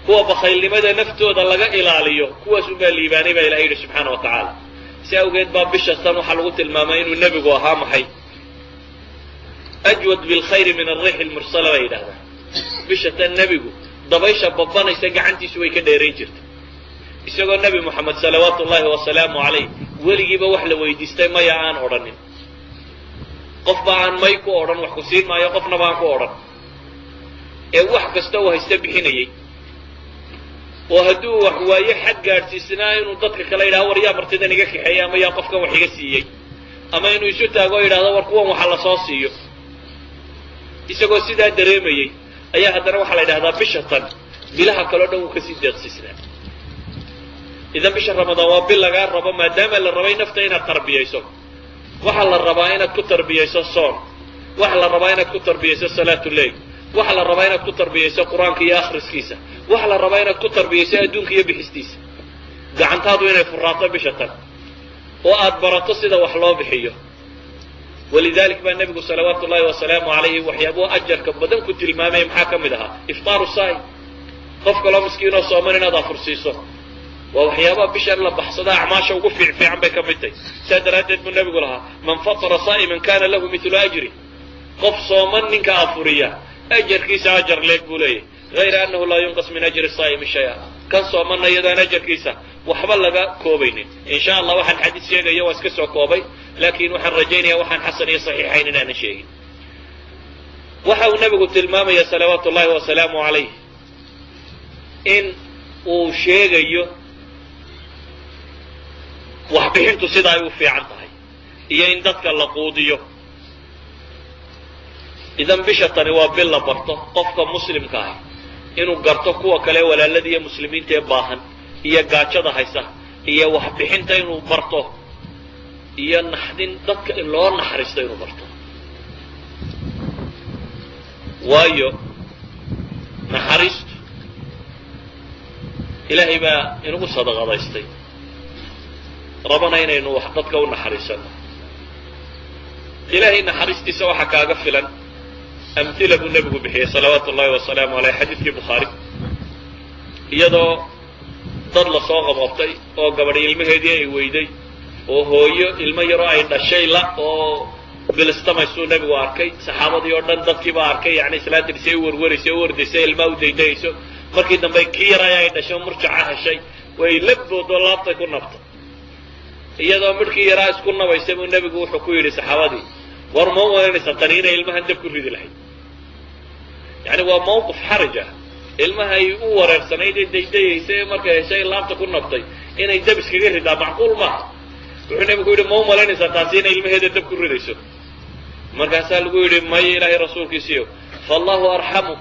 Kuwa bakaylnimada naftooda laga ilaaliyo kuwaas unbaa liibaanay baa Ilahay yidhi subxaana wa tacaala. Si awgeed baa bisha tan waxaa lagu tilmaamay inuu nebigu ahaa maxay ajwad bilkhayri min alriixi lmursala bay yidhahdaan. Bisha tan nebigu dabaysha babanaysa gacantiisu way ka dheerayn jirtay, isagoo Nebi Moxamed salawaatu ullahi wasalaamu calayh weligiiba wax la weydiistay maya aan odhanin, qofba aan may ku odhan, wax ku siin maayo qofnaba aan ku odhan, ee wax kasta uu haysta bixinayey. Oo hadduu wax waayo xad gaadhsiisnaa inuu dadka kale yidhahdo war yaa martidan iga kaxeeyey, ama yaa qofkan wax iga siiyey, ama inuu isu taago o yidhahdo war kuwan waxa la soo siiyo. Isagoo sidaa dareemayey ayaa haddana waxaa la yidhahdaa bisha tan bilaha kaleo dhan wuu kasii deeqsiisnaa. Idan bisha Ramadaan waa bil lagaa rabo, maadaama la rabay nafta inaad tarbiyayso, waxaa la rabaa inaad ku tarbiyayso soon, waxaa la rabaa inaad ku tarbiyayso salaatu leyl, waxaa la rabaa inaad ku tarbiyayso Qur-aanka iyo akhriskiisa, waxaa la rabaa inaad ku tarbiyayso adduunka iyo bixistiisa. Gacantaadu inay furaato bisha tan oo aad barato sida wax loo bixiyo. Walidalik baa nebigu salawaatu ullahi wasalaamu calayhi waxyaabuhu ajarka badan ku tilmaamaya maxaa ka mid ahaa? Iftaaru saa'im, qof kaloo miskiinoo sooman inaad afursiiso waa waxyaabaha bishan la baxsada acmaasha ugu fiicfiican bay ka mid tahy. Saa daraaddeed buu nebigu lahaa man fatara saa'iman kana lahu mithlu ajri, qof sooman ninka afuriya Ajarkiisa ajar leeg buu leeyahy, hayra annahu laa yunqas min ajri saa'imi shay-a. Kan soomana iyadaan ajarkiisa waxba laga koobaynin. In sha Allah waxaan xadiis sheegaya waa iska soo koobay, laakiin waxaan rajaynaya waxaan xasan iyo saxiixayn inaanan sheegin. Waxa uu nebigu tilmaamaya salawaatu ullahi wasalaamu calayh in uu sheegayo waxbixintu sida ay u fiican tahay iyo in dadka la quudiyo. Idan bisha tani waa bil la barto qofka muslimka ahi inuu garto kuwa kale walaalada iyo muslimiinta ee baahan iyo gaajada haysa, iyo waxbixinta inuu barto, iyo naxdin dadka in loo naxariisto inuu barto. Waayo naxariistu ilaahay baa inagu sadaqadaystay, rabana inaynu wax dadka u naxariisano. Ilaahay naxariistiisa waxaa kaaga filan amhila buu nebigu bixiyey salawaatu ullahi wasalaamu aleyh xadiidkii Bukhaari, iyadoo dad lasoo qabqabtay oo gabadhi ilmaheedii ay weyday oo hooyo ilmo yaroo ay dhashay la oo bilistamaysuu nebigu arkay. Saxaabadii oo dhan dadkiibaa arkay, yani islaantiisay u warwaraysay, u ordaysay, ilmaa u daydayayso. Markii dambe kii yaray ay dhashay murjaca heshay, way la boodoo laabtay ku nabtay. Iyadoo midhkii yaraa isku nabaysa buu nebigu wuxuu ku yidhi saxaabadii: "War ma umalanaysa tani inay ilmahan dab ku ridi lahayd?" Yani waa mawqif xaraj ah. Ilmaha ay u wareersanayd ee daydayaysa ee markay heshay laabta ku nabtay inay dab iskaga ridaa macquul maaha. Wuxuu nebigu yidhi: "Ma umalaynaysaa taasi inay ilmaheeda dab ku ridayso?" Markaasaa lagu yidhi: "May, Ilaahay rasuulkiisiyo." "Faallahu arxamu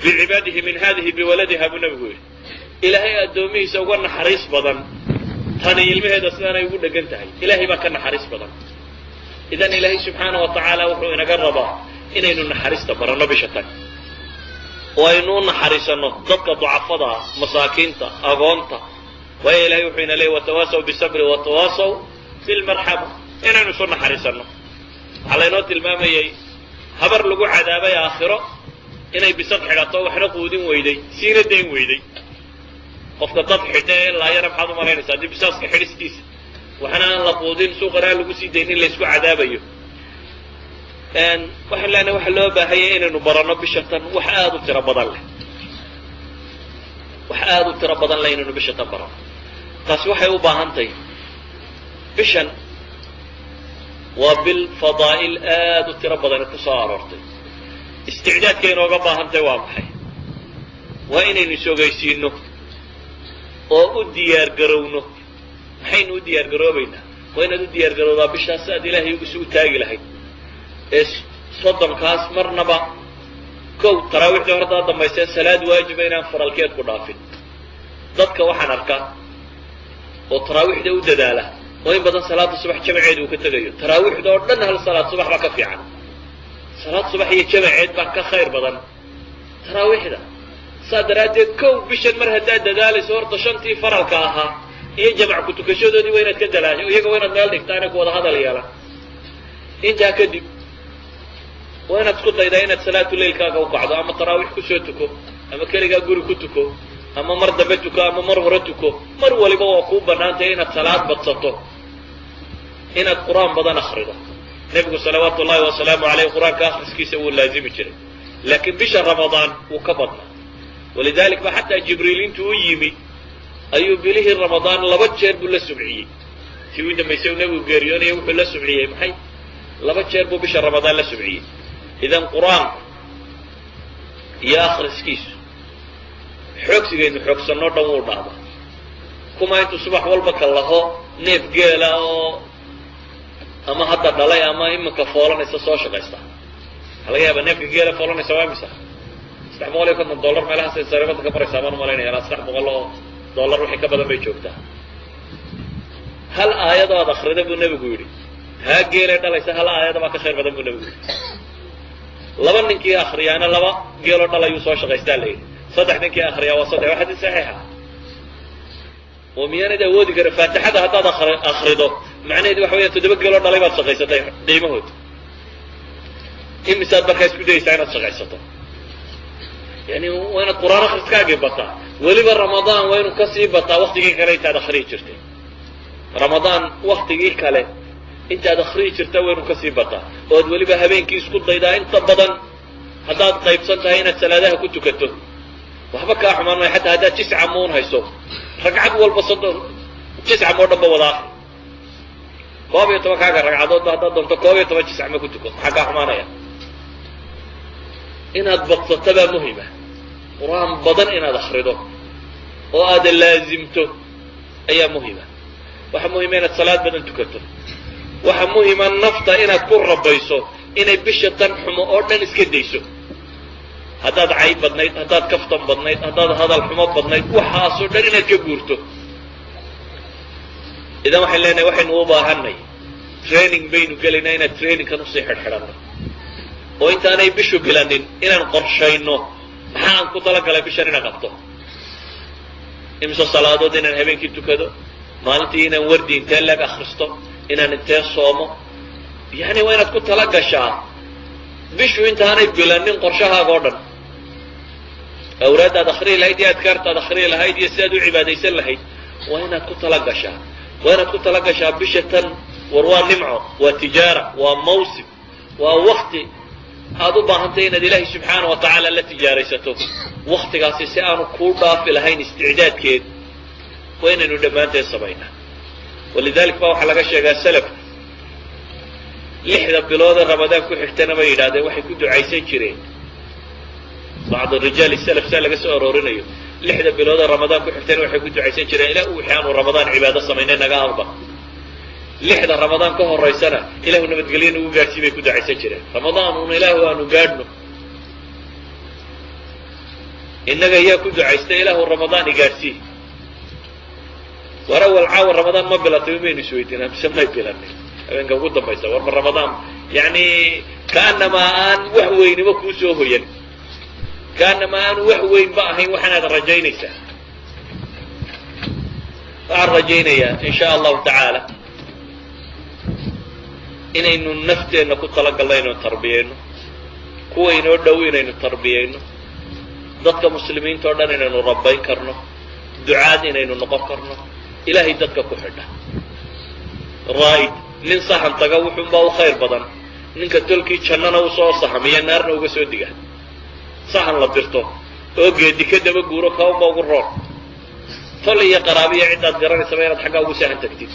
bicibaadihi min hadihi biwaladiha," buu nebigu yidhi. Ilaahay addoomihiisa uga naxariis badan tani ilmaheeda sidaanay ugu dhegan tahay. Ilaahay baa ka naxariis badan. Idan Ilaahay subxaana wa tacaala wuxuu inaga rabaa inaynu naxariista baranno bisha tan, oo aynu u naxariisanno dadka ducafada ah, masaakiinta, agoonta. Waayo Ilahay wuxuu ina leeyay: "Watawaasaw bisabri watawaasaw bilmarxama." Inaynu isu naxariisanno. Waxaa laynoo tilmaamayay habar lagu cadaabay aakhiro inay bisad xidhato, waxna quudin weyday, siina dayn weyday. Qofka dad xidha ee laayana maxaad umalaynaysa haddii bisaaska xidhistiisa, waxna aan la quudin, suuqana aan lagu sii daynin, laysku cadaabayo? Waxaan leenahay waxa loo baahanya inaynu baranno bisha tan wax aada u tiro badan leh, wax aada u tiro badan leh inaynu bisha tan baranno. Taasi waxay u baahan tahay, bishan waa bil fadaa'il aada u tiro badani ku soo aroortay. Isticdaadka inooga baahan tahay waa maxay? Waa inaynu isogeysiino oo u diyaar garowno. Maxaynu u diyaar garoobaynaa? Waa inaad u diyaar garowdaa bishaas si aad Ilaahay isugu taagi lahayd ee 30kaas. Marnaba kow taraawiixdii hortaa dambaysee salaad waajiba inaan faralkeed ku dhaafin. Dadka waxaan arkaa oo taraawiixda u dadaala oo in badan salaada subax jamaceed uu ka tegayo. Taraawiixda oo dhan hal salaad subax baa ka fiican. Salaad subax iyo jamaceed baa ka khayr badan taraawiixda. Saa daraaddeed kow bishan mar haddaad dadaalayso, horta shantii faralka ahaa iyo jamac ku tukashadoodii waa inaad ka dalaasho, iyaga waa inaad meel dhigtaan ku wada hadal yeelan. Intaa kadib waa inaad isku daydaa inaad salaatu leilkaaga u kacdo, ama taraawiix kusoo tuko, ama keligaa guri ku tuko, ama mar dambe tuko, ama mar hore tuko. Mar waliba waa kuu banaantay inaad salaad badsato, inaad qur-aan badan akrido. Nebigu salawaatu ullahi wasalaamu aleyh qur-aanka akhriskiisa wuu laazimi jiray, laakiin bisha Ramadaan wuu ka badnaa. Walidalik ba xataa Jibriil intuu u yimi ayuu bilihii Ramadaan laba jeer buu la subciyey. Tii u dambaysay uu nebigu geeriyoonaya wuxuu la subciyey maxay? Laba jeer buu bisha Ramadaan la subciyey. Idan qur-aanku iyo akhriskiisu xoogsigaynu xoogsanoo dhan wuu dhaaba. Kuma intuu subax walba ka laho neef geela oo ama hadda dhalay ama iminka foolanaysa soo shaqaysta. Waxaa laga yaabaa neefka geela foolanaysa waa imisa? $350 meelahaas ay sariibada ka maraysaa baan umalaynaya. Ilaa $300 wixii ka badan bay joogtaa. Hal aayad oo ad akrida, buu nebigu yidhi, haa geelay dhalaysa hal aayada baa ka khayr badan, buu nebigu yidhi. Laba ninkii akriyaana laba geeloo dhalayuu soo shaqaystaa la yidhi. Saddex ninkii akriyaa waa saddex. Waa xadiis saxiixa. Oo miyaanad awoodi karin Faatixada haddaad akrido? Macnaheedu waxa weya toddoba geeloo dhalay baad shaqaysatay qiimahood. Imisaad markaa isku dayaysaa inaad shaqaysato? Yani waa inaad qur-aan akriskaagii bataa. Weliba Ramadaan waa inuu kasii bataa waktigii kale intaad akriyi jirtay. Ramadaan waktigii kale intaad akriyi jirta waa inuu kasii bataa, oo ad weliba habeenkii isku daydaa inta badan Haddaad qaybsan tahay inaad salaadaha ku tukato, waxba kaa xumaan maayo. Xataa haddaad jisca muun hayso, ragcad walba 30 jiscam oo dhan ba wada akri. 11kaaga ragcadoodba haddaad doonto 11 jiscama ku tuko, maxaa kaa xumaanaya? Inaad badsato baa muhima, qur-aan badan inaad akrido oo aada laazimto ayaa muhima. Waxaa muhima inaad salaad badan tukato. Waxaa muhima nafta inaad ku rabayso inay bisha tan xumo oo dhan iska dayso. Haddaad cayb badnayd, haddaad kaftan badnayd, haddaad hadal xumo badnayd, waxaasoo dhan inaad ka guurto. Idan waxayn leenahay, waxaynu u baahanay training baynu gelaynaa, inaad trainingkan usii xidhxidhanno oo intaanay bishu bilanin inaan qorshayno maxaa aan ku talagalay bishan inaan qabto, imse salaadood inaan habeenkii tukado, maalintii inaan wardi intee leeg akristo, inaan intee soomo. Yani waa inaad ku tala gashaa bishu intaanay bilanin qorshahaaga o dhan, awraaddaad akriyi lahayd iyo adkaartaad akriyi lahayd iyo si aad u cibaadaysan lahayd waa inaad ku tala gashaa. Waa inaad ku tala gashaa bisha tan. War waa nimco, waa tijaara, waa mawsim, waa wakti aad u baahantay inaad ilaahay subxaana wa tacaala la tijaaraysato. Waktigaasi si aanu kuu dhaafi lahayn isticdaadkeed waa inaynu dhammaanteed samaynaa. Walidalik ba waxaa laga sheegaa salaf 6da biloodee Ramadaan ku xigtana bay yidhahdeen waxay ku ducaysan jireen, bacd rijaali salaf saa laga soo aroorinayo, 6da biloodee Ramadaan ku xigtana waxay ku ducaysan jireen, "Ilah, wixii aanu Ramadaan cibaado samaynay naga aqbal." 6da Ramadaan ka horaysana, "Ilahu nabadgelyo nagu gaadhsii," bay ku ducaysan jireen. Ramadaan uun Ilaahu aanu gaadhno. Innaga yaa ku ducaysta, "Ilaahu Ramadaan igaadhsii"? War awal caawa Ramadaan ma bilatay maynu isweydiinaa mise may bilanin habeenka ugu dambaysa? War ma Ramadaan, yani kaanamaa aan wax weynima kuu soo hoyan, kaanamaa aan wax weynba ahayn waxaanaad rajaynaysaa. Waxaan rajaynayaa in sha Allahu tacaala inaynu nafteenna ku talagalno inaynu tarbiyayno, kuwa inoo dhow inaynu tarbiyayno, dadka muslimiinta o dhan inaynu rabayn karno, ducaad inaynu noqon karno, Ilaahay dadka ku xidha. Raa'id nin sahan taga wuxuunbaa u khayr badan ninka tolkii jannana usoo sahamiya, naarna uga soo diga. Sahan la dirto oo geedi ka daba guuro kaunba ugu roon. Tol iyo qaraabiyo ciddaad garanaysaba inaad xaggaa ugu sahan tagtid,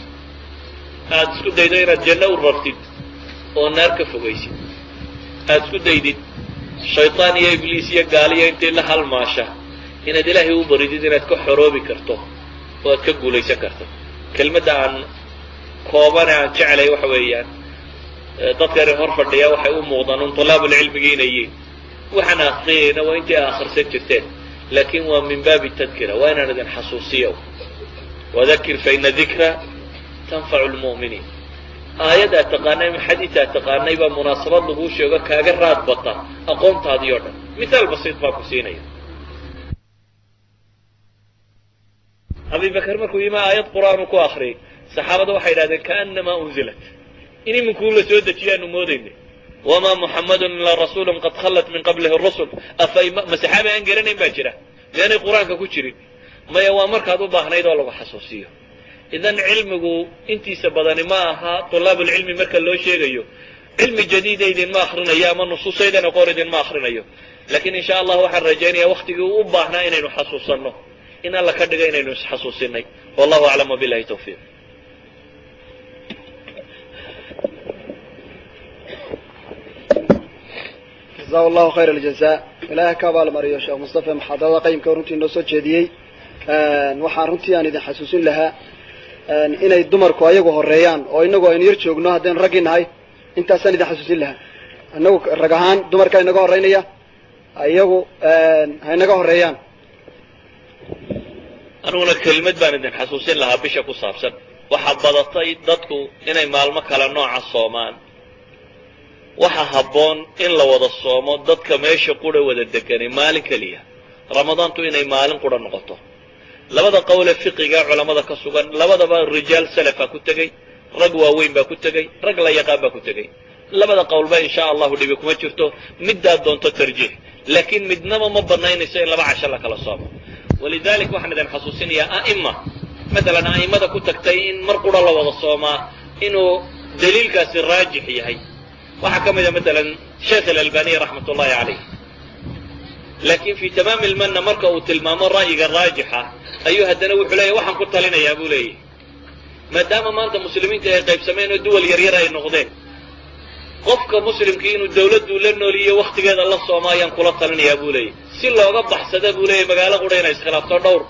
aad isku daydo inaad janno u rartid oo naar ka fogaysid, aad isku daydid shaytaan iyo ibliis iyo gaaliyo intii la halmaasha inaad Ilaahay u baridid inaad ka xoroobi karto oo aad ka guulaysan karto. Kelmadda aan koobane aan jeclay waxa weeyaan, dadkani hor fadhiya waxay u muuqdaan un tulaabulcilmigii inay yihiin. Waxaan akriyayna waa intii a akhrisan jirteen, laakin waa min baabi tadkira, waa inaan idin xasuusiyo. Wadakir fa ina dikra tanfacu lmu'miniin. Aayad aad taqaanay ama xadiid aad taqaanay baa munaasabad laguu sheego kaaga raad bata aqoontaadii oo dhan. Mithaal basiit baa ku siinaya. Abibakar markuu yimi aayad qur-aanu ku akriyay, saxaabada waxay idhahdeen, "Kaanamaa unzilat," in iminkuu la soo dejiyaanu moodaynay, "Wamaa Muxammadun ilaa rasuulun qad khallat min qablihi rusul." Afa ma saxaabi aan garanayn baa jira? Miyaanay qur-aanka ku jirin? Maya, waa markaad u baahnayd oo lagu xasuusiyo. Idan cilmigu intiisa badani ma aha tulaabulcilmi marka loo sheegayo cilmi jadiida idinma akrinayo ama nusuusaydan aqoon idinma akrinayo, lakin insha Allah waxaan rajaynaya waktigii u baahnaa inaynu xasuusanno in Alla ka dhiga inaynu isxasuusinay. Wallahu aclam, wabilahi tawfiiq. Jaza Allahu khayr aljaza. Ilaah ka abaalmariyo Sheekh Mustafa muxaadarada qayimka runtii noo soo jeediyey. Waxaan runtii aan idin xasuusin lahaa inay dumarku ayagu horeeyaan oo inagu aynu yar joogno haddaynu raggii nahay. Intaasaan idin xasuusin lahaa. Inagu rag ahaan dumarkaa inaga horreynaya, iyagu ha inaga horeeyaan. Aniguna kelimad baan idin xasuusin lahaa bisha ku saabsan. Waxaa badatay dadku inay maalmo kale nooca soomaan. Waxa habboon in la wada soomo dadka meesha qura wada deganay maalin keliya, Ramadaantu inay maalin qura noqoto. Labada qowle fiqiga culammada ka sugan labadaba rijaal salafa ku tegey, rag waaweyn baa ku tegey, rag la yaqaan baa ku tegey. Labada qowlba insha Allahu dhibi kuma jirto, middaad doonto tarjiix, laakiin midnaba ma banaynayso in laba casho la kala soomo. Walidalik waxaan idin xasuusinayaa a'ima, maalan a'imada ku tagtay in mar qura la wada soomaa inuu daliilkaasi raajix yahay, waxaa ka mid a maalan Sheekh Alalbaniy raxmat ullahi calayh. Laakiin fii tamaami lmanna marka uu tilmaamo ra'yiga raajixa ayuu haddana wuxuu leeyahy waxaan ku talinayaa buu leeyahy, maadaama maanta muslimiinta ay qaybsameen oo duwal yaryar ay noqdeen, qofka muslimkii inuu dawladdu la nooliyo wakhtigeeda la sooma ayaan kula talinayaa buu leeyahy, si looga baxsada buu leeyahy magaalo qura inay iskhilaafto dhowr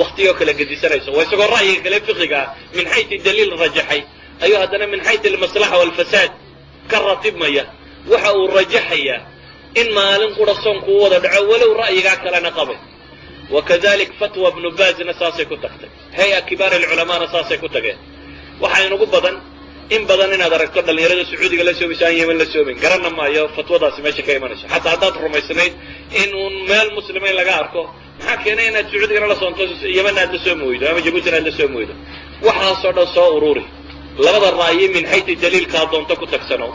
waktiyoo kala gedisanayso. Waa isagoo ra'yiga kale fiqiga ah min xaytu daliil rajaxay ayuu haddana min xaytu almaslaxa waalfasaad ka ratibmaya. Waxa uu rajaxayaa in maalin qura soonku u wada dhaco walow ra'yigaa kalena qabe. Wakadalik fatwa ibnu baazna saasay ku tagtay, hay-a kibaar alculamaana saasay ku tageen. Waxaa inugu badan in badan inaad aragto dhallinyarada sacuudiga la soomayso aan yeman la soomayn, garanna maayo fatwadaasi meesha ka imanayso. Xataa haddaad rumaysnayd in uun meel muslima in laga arko, maxaa keenay inaad sacuudigana la soonto yemanna aad la soomi weydo ama jabuutina aad la soomi weydo? Waxaasoo dhan soo ururi labada ra'yi min xaytu daliilkaa doonto ku tagsano.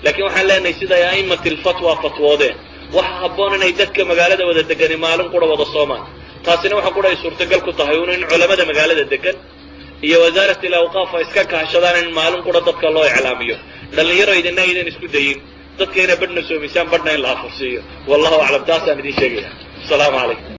Laakiin waxaan leenahay siday a'imati alfatwa fatwoodeen, waxa habboon inay dadka magaalada wada degani maalin qura wada soomaan. Taasina waxa qura ay suurtagal ku tahay un in culamada magaalada degan iyo wasaarat alawqaaf ay iska kahashadaan in maalin qura dadka loo iclaamiyo. Dhallinyaro idina aydan isku dayin dadka inay badhna soomisaan badhna in la afursiiyo. Wallahu aclam, taasaan idin sheegaya. Asalaamu calaykum.